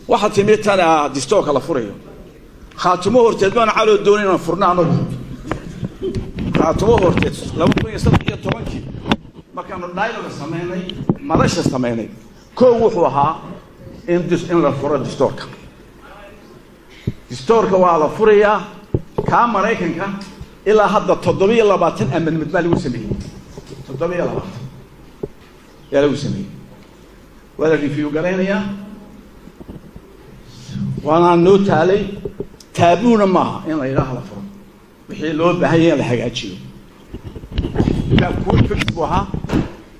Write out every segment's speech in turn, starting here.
Waxaa timi tan distoorka la furayo. Khaatumo horteed baan caloo doonay inaan furno anagu. Khaatumo horteed, 2013-kii, markaanu dialogue samaynay, madasha samaynay, koo wuxuu ahaa in la furo distoorka. Distoorka waa la furayaa. Kaa Maraykanka ilaa hadda 27 amendment baa lagu sameeyey. 27 yaa lagu sameeyey. Waa la review garaynayaa, waana noo taalay. Taabuuna maaha in la yidhaaha la furo. Wixii loo baahan yahay in la hagaajiyo quick fix buu ahaa.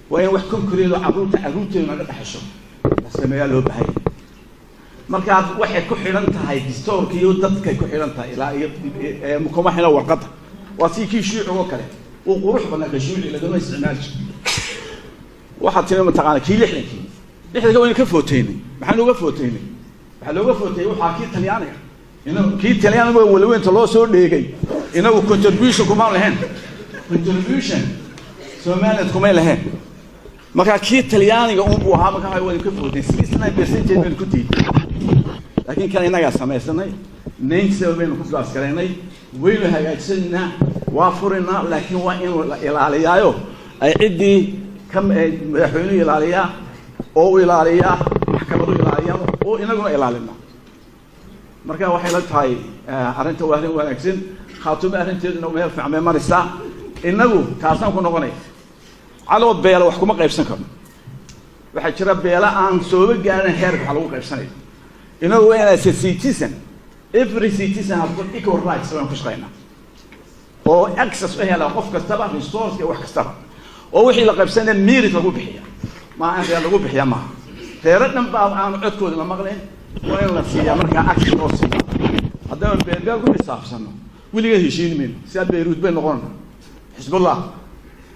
Waa in wax concrete oo carruurta carruurteedu naga dhexasho la sameeyaa loo baahan yahay. Markaad waxay ku xidhan tahay distoorka iyo dadkay ku xidhan tahay ilaa iyo kuma xidhan warqadda. Waa si kii shuuciga oo kale uu qurux badnaa, ka shuuci lagama isticmaali jiro. Waxaa timi mataqaana kii 60-kii. 60-ka waynu ka footeynay. Maxaynu uga footeynay? Waxaa looga footeeyey waxaa kii Talyaaniga. Inagu kii Talyaaniga walaweynta loo soo dheegay, inagu contribution kumaan lahayn, contribution Somaliland kumay lahayn. Marka kii Talyaaniga unbuu ahaa. Marka waynu ka footeyn, 69% baynu ku diiday. Laakiin kan innagaa samaysanay, 97 baynu ku pass garaynay, waynu hagaajisanaynaa, waa furinaa. Laakiin waa in la ilaaliyaayo ay ciddii ka madaxweynuhu ilaaliyaa oo u ilaaliyaa, maxkamadu ilaaliyaa oo inaguna ilaalina. Marka waxay la tahay arrinta waa arrin wanaagsan. Khaatumo arrinteeduna meel fiican bay maraysaa. Innagu taasaan ku noqonaya, caloo beela wax kuma qaybsan karno. Waxaa jira beela aan sooba gaarin heerka wax lagu qaybsanayo. Inagu waa inaa citizen, every citizen has got equal rights waan ku shaqaynaa oo access u hela qof kastaba resource iyo wax kastaba, oo wixii la qaybsanaya merit lagu bixiya, maa in reer lagu bixiya maaha. Reero dhan baa aanu codkooda la maqlayn. Waa in la siiyaa markaa access loo siiya. Haddaynu beelbeel ku xisaabsano, weliga heshiin mayno. Sidaa Beyruud bay noqonaa, Xisbullah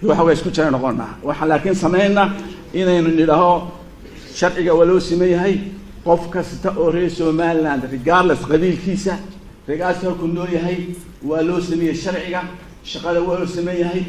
iyo waxa way isku jira noqonaa. Waxaan laakiin samaynaa inaynu nidhaho sharciga waa loo siman yahay, qof kasta oo reer Somaliland, regardless qabiilkiisa, regardless halkuu nool yahay, waa loo sameeyey sharciga, shaqada waa loo sameyn yahay.